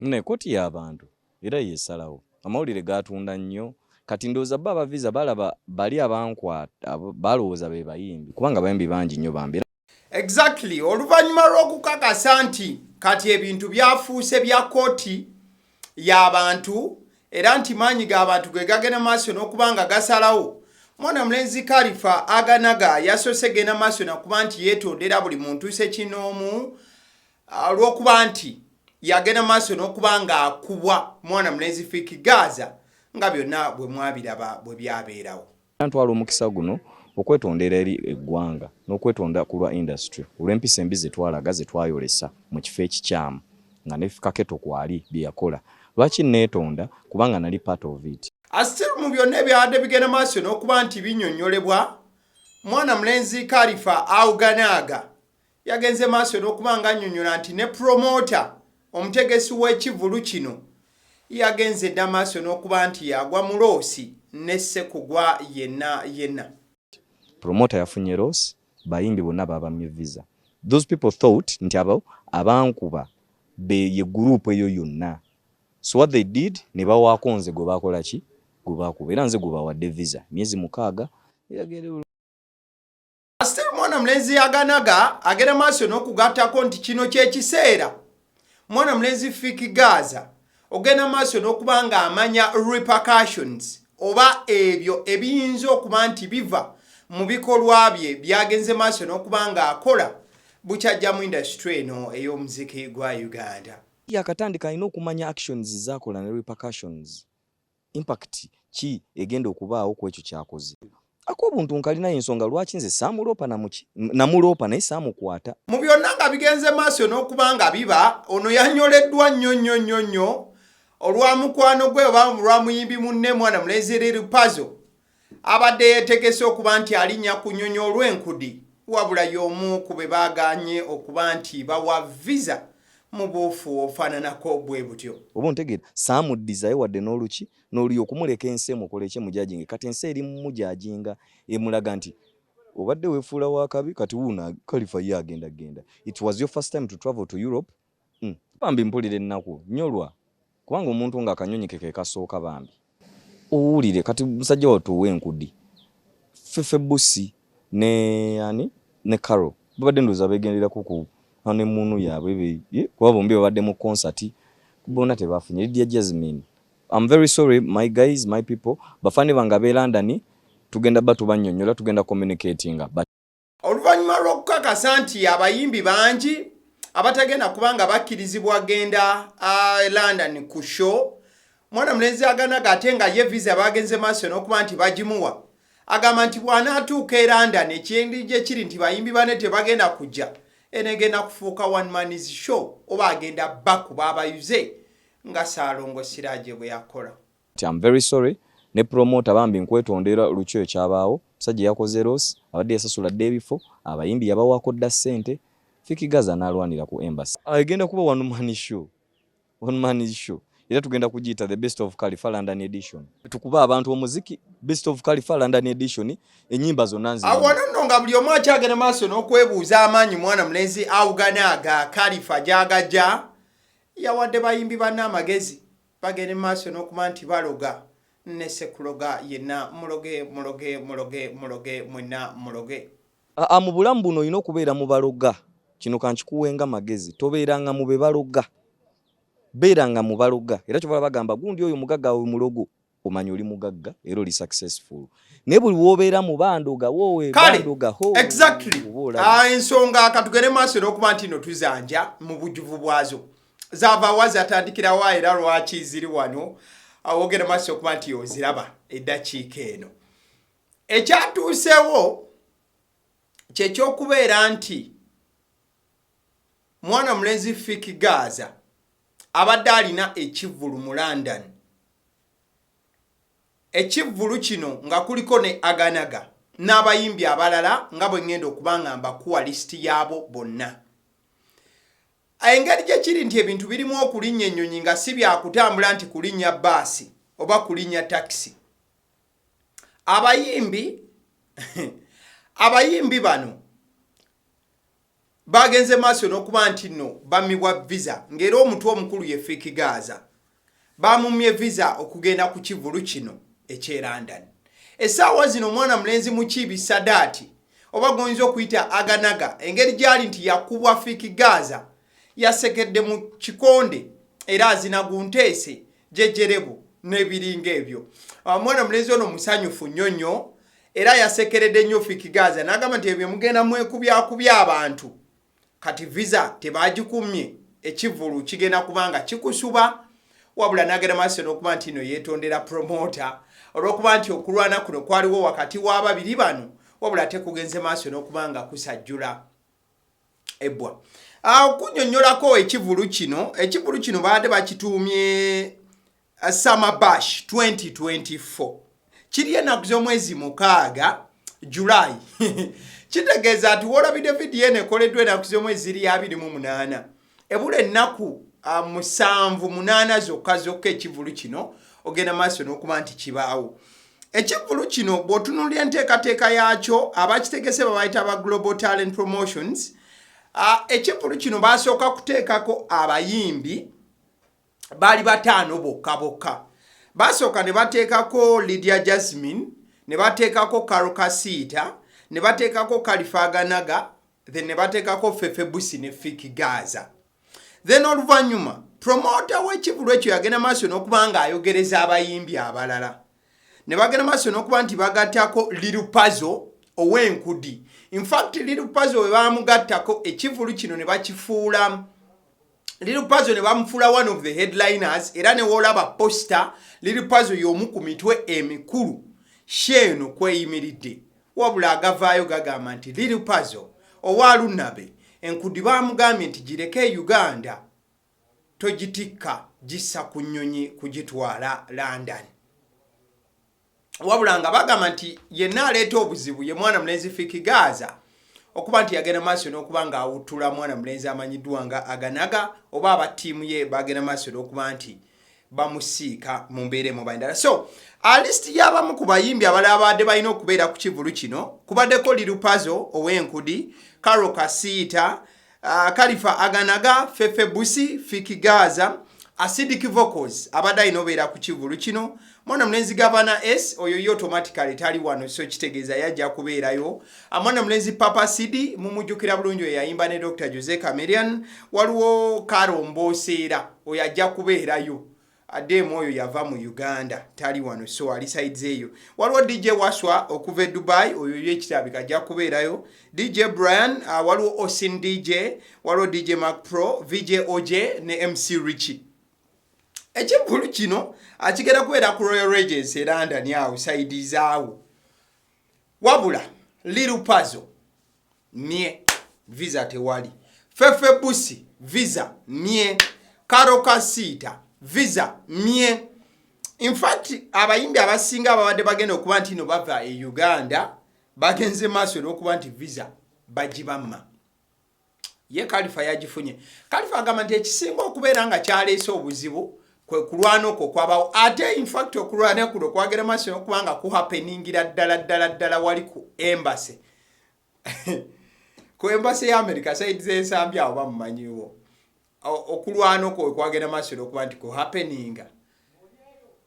Ne kooti y'abantu era yesalawo. Amawulire gatunda nnyo. Kati ndowooza bo aba visa balaba bali abankwata balowooza be bayimbi, kubanga abayimbi bangi nnyo bambi. Exactly. Oluvannyuma lw'okukakasa nti kati ebintu byafuuse bya kooti y'abantu, era nti maanyi g'abantu ge gagenda maaso n'okuba nga gasalawo, mwana mulenzi Kalifa Aganaga yasoose genda maaso nakuba nti yeetondera buli muntu sekinoomu olw'okuba nti yagenda maaso n'okuba ng'akubwa mwana mulenzi Fik Gaza, nga byonna bwe mwabiraba bwe byabeerawo. Ntwala omukisa guno okwetondera eri eggwanga n'okwetonda ku lwa industry olw'empisa embi ze twalaga, ze twayolesa mu kifo ekikyamu, nga ne Kaketo kwali bye yakola. Lwaki neetonda? Kubanga nali part of it. Still mu byonna ebyabadde bigenda maaso n'okuba nti binnyonnyolebwa, mwana mulenzi Kalifa Auganaaga yagenze maaso n'okuba nga annyonnyola nti ne promoter, omutegesi w'ekivulu kino, yagenze dda maaso n'okuba nti yagwa mu loss ne Ssekugwa yenna yenna. Promoter yafunye loss, bayimbi bonna babamye visa. Those people thought nti abo abankuba be ye group eyo yonna. So what they did, ne bawaako nze gwe bakola ki, gwe bakuba, era nze gwe bawadde visa myezi 6. Still mwana mulenzi Yaganaga agenda maaso n'okugattako nti kino kyekiseera mwana mulenzi Fik Gaza ogenda maaso n'okuba ng'amanya repercussions oba ebyo ebiyinza okuba nti biva mu bikolwa bye byagenze maaso n'okuba ng'akola bukyajja mu industry eno ey'omuziki gwa Uganda. Yakatandika, alina okumanya actions zakola ne repercussions, impact ki egenda okubaawo ku ekyo kyakoze. Ak'obuntu nkalinayo ensonga lwaki nze saamuloopa namuki, namuloopa naye saamukwata. Mu byonna nga bigenze maaso n'okuba nga biba, ono yanyoleddwa nnyo nnyo nnyo nnyo olwa mukwano gwe oba lwa muyimbi munne mwana mulenzi Lil Pazo, abadde yeetegese okuba nti alinnya ku nnyonyi olw'enkudi, wabula y'omu ku be baaganye okuba nti bawa visa mu buufu obufaananako bwe butyo. Oba ontegeera, saamuddizayo wadde n'oluki n'oluyi okumuleka ensi emukole ekyemujajinga. Kati ensi eri mumujajinga, emulaga nti obadde weefuula wakabi, kati wuuno Kalifa ye agenda genda. It was your first time to travel to Europe. Bambi mpulira ennaku nyolwa kubanga omuntu ng'akanyonyi ke ke kasooka, bambi owulire kati musajja wattu ow'enkudi Fefe Busi ne ani ne Caro babadde ndowooza begenderako ku honeymoon yaabwe, kuba bombi babadde mu concert, bonna tebafunye. Lydia Jasmine, I'm very sorry, my guys, my people, bafani bange ab'e London, tugenda ba tubannyonnyola, tugenda communicatinga, but Oluvannyuma lw'okukakasa nti abayimbi bangi abatagenda kubanga bakkirizibwa genda London ku show, mwana mulenzi Aganaga, ate nga ye visa bagenze maaso n'okuba nti bagimuwa, agamba nti bw'anaatuuka e London, ekyendi gye kiri nti bayimbi bane tebagenda kujja, enegenda kufuuka one man's show oba agenda bakuba abayuze nga Saalongo Siraje bwe yakola. I'm very sorry ne promoter, bambi nkwetondera olukyo ekyabaawo. Musajja yakoze loss, abadde yasasula dda ebifo, abayimbi yabawaako dda ssente. Fik Gaza n'alwanira ku embassy. Egenda kuba one man show, one man show, era tugenda kugiyita The Best of Khalifa London Edition. Tukuba abantu omuziki, Best of Khalifa London Edition, ennyimba zonna nzi. Wano nno nga buli omu akyagenda maaso n'okwebuuza amaanyi mwana mulenzi Auganaaga Kalifa gy'agajja, yawadde bayimbi banne amagezi bagende maaso n'okuba nti baloga ne sekuloga yenna, muloge, muloge, muloge, muloge, mwenna muloge. Aa, mu bulamu buno olina okubeera mu baloga. Kino kankikuwenga magezi, tobeeranga mu be baloga, beeranga mu baloga. Era kyovala bagamba gundi oyo mugagga, we mulogo, omanya oli mugagga era oli successful, naye buli wobeera mu bandoga wowe Kale, bandoga ho. Exactly. Oba olaba. Ah, ensonga katugende maaso n'okuba nti no tuzanja mu bujjuvu bwazo, zaava wa, zatandikirawa, era lwaki ziri wano. Wogenda maaso okuba nti oziraba eddakiika eno. Ekyatuusewo kyekyokubeera nti mwana mulenzi Fik Gaza abadde alina ekivvulu mu London. Ekivvulu kino nga kuliko ne Aganaga n'abayimbi abalala, nga bwe ŋŋenda okuba nga mbakuwa lisiti yaabo bonna. Engeri gye kiri nti ebintu birimu okulinnya ennyonyi, nga si byakutambula nti kulinnya baasi oba kulinnya takisi, abayimbi bano Bagenze maaso n'okuba nti nno bammibwa visa, ng'era omutwe omukulu ye Fik Gaza. Bamumye visa okugenda ku kivulu kino eky'e London. Essaawa zino omwana mulenzi Mukiibi Sadaati, oba gwoyinza okuyita Aganaga, engeri gyali nti yakubwa Fik Gaza, yasekedde mu kikonde era azina gunteese jejerebu n'ebiringa ebyo. Omwana mulenzi ono musanyufu nnyo nnyo era yasekeredde nnyo Fik Gaza n'agamba nti ebyo mugenda mwekubyakubya abantu, kati visa tebagikumye, ekivulu kigenda kubanga kikusuba. Wabula n'agenda maaso n'okuba nti no yeetondera promota olw'okuba nti okulwana kuno kwaliwo wakati w'ababiri bano, wabula ate kugenze maaso n'okuba nga kusajjula ebbwa. Okunyonnyolako ekivulu kino, ekivulu kino baadde bakituumye Summer Bash 2024. Kiri ennaku z'omwezi 6 July. Kitegeeza nti woolabidde vidiyo eno ekoleddwa ennaku z'omwezi ziri 28, ebula ennaku 7, 8 zokka zokka ekivulu kino ogenda maaso n'okuba nti kibaawo. Ekivulu kino bw'otunuulira enteekateeka yaakyo, abakitegese babayita ba Global Talent Promotions. Ekivulu kino basooka kuteekako abayimbi baali bataano bokka bokka. Basooka ne bateekako Lydia Jasmine, ne bateekako Karole Kasita, ne bateekako Kalifa Aganaga, then ne bateekako Fefe Busi ne Fik Gaza. Then oluvannyuma promota w'ekivulu ekyo yagenda maaso n'okuba nga ayogereza abayimbi abalala, ne bagenda maaso n'okuba nti bagattako Lil Pazo ow'enkudi. Infact Lil Pazo we bamugattako, ekivulu kino ne bakifuula, Lil Pazo ne bamufuula one of the headliners, era ne woolaba poster, Lil Pazo y'omu ku mitwe emikulu show eno kweyimiridde. Wabula agavaayo gagamba nti Lil Pazo owa Lunabe enkudi bamugambye nti gireke e Uganda, togitikka gissa ku nnyonyi kugitwala London. Wabula nga bagamba nti yenna aleeta obuzibu ye mwana mulenzi Fik Gaza, okuba nti yagenda maaso n'okuba nga awuttula mwana mulenzi amanyiddwa nga Aganaga, oba aba ttiimu ye bagenda maaso n'okuba nti bamusiika mu mbeera emu oba endala. So list y'abamu ku bayimbi abalala babadde balina okubeera ku kivulu kino kubaddeko Lil Pazo ow'enkudi, Karole Kasita, Kalifa Aganaga, Fefe Busi, Fik Gaza, Acidic Vocals abadde alina obeera ku kivulu kino, mwana mulenzi Gavana S, oyo ye automatically tali wano, so kitegeeza yajja kubeerayo, mwana mulenzi Papa Cidy, mumujjukira bulungi, oyo yayimba ne Dr Jose Chameleone. Waliwo Karo Mboseera, oyo ajja kubeerayo, adeemu oyo yava mu Uganda, tali wano, so ali sides eyo. Waliwo DJ Waswa okuva e Dubai, oyo ye kirabika ajja kubeerayo, DJ Brian, waliwo Osin DJ, waliwo DJ Mac Pro, VJ OJ ne MC Richie. Ekivulu kino akigenda kubeera ku Royal Regency e London awo side zaawo. Wabula Lil Pazo mye, visa tewali. Fefe Busi visa mye. Karole Kasita visa mye. Infact abayimbi abasinga ababadde bagenda okuba nti no bava e Uganda bagenze maaso n'okuba nti visa bagibamma. Ye Kalifa yagifunye. Kalifa agamba nti ekisinga okubeera nga kyaleese obuzibu kwe kulwana okwo kwabawo, ate infact okulwana kuno kwagera maaso n'okuba nga kuhappeningira ddala ddala ddala wali ku embassy ya America, side z'ensambi awo bamumanyiwo. Okulwana okwo kwagenda maaso n'okuba nti kuhappeninga,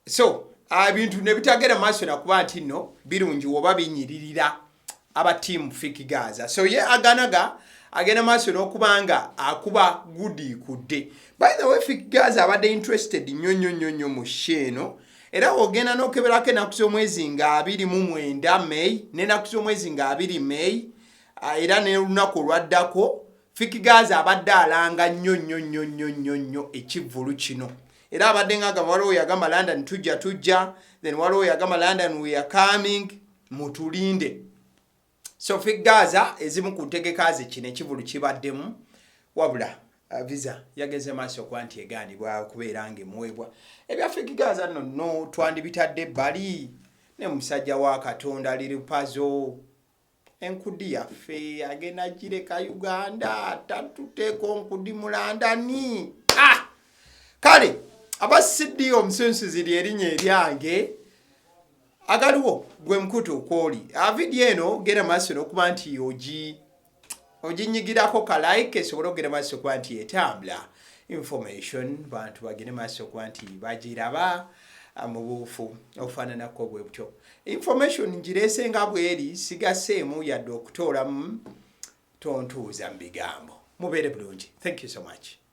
so ebintu ne bitagenda maaso nakuba nti nno birungi oba binyiririra aba team Fik Gaza. So ye Aganaga agenda maaso n'okuba nga akuba gudi kudde. By the way, Fik Gaza abadde interested nnyo nnyo nnyo nnyo mu show eno, era wogenda n'okeberako ennaku z'omwezi nga 29 May n'ennaku z'omwezi nga 20 May, era n'olunaku olwaddako, Fik Gaza abadde alanga nnyo nnyo nnyo nnyo nnyo nnyo ekivvulu kino, era abadde nga agamba, waliwo yagamba London tujja tujja, then waliwo yagamba London we are coming, mutulinde. So Fik Gaza ezimu ku ntegeka ze kino ekivulu kibaddemu. Wabula visa yageze maaso okuba nti egaanibwa okubeera ng'emuweebwa. Ebya Fik Gaza nno nno twandibitadde ebbali ne musajja wa Katonda Lil Pazo, enkudi yaffe agenda gireka Uganda, tatuteeko nkudi mu Landani. Ah! Kale aba CD omusunsuzi lyerinnya eryange, agaliwo gwe mukutu kwoli. Vidiyo eno genda maaso n'okuba nti ogi Oginyigirako ka like esobole okugenda maaso okuba nti etambula. Information bantu bagende maaso okuba nti bagiraba mu buufu obufaananako bwe butyo. Information ngireese nga bweri, sigaseemu yadde okutoolamu, tontuuza mu bigambo. Mubeere bulungi. Thank you so much.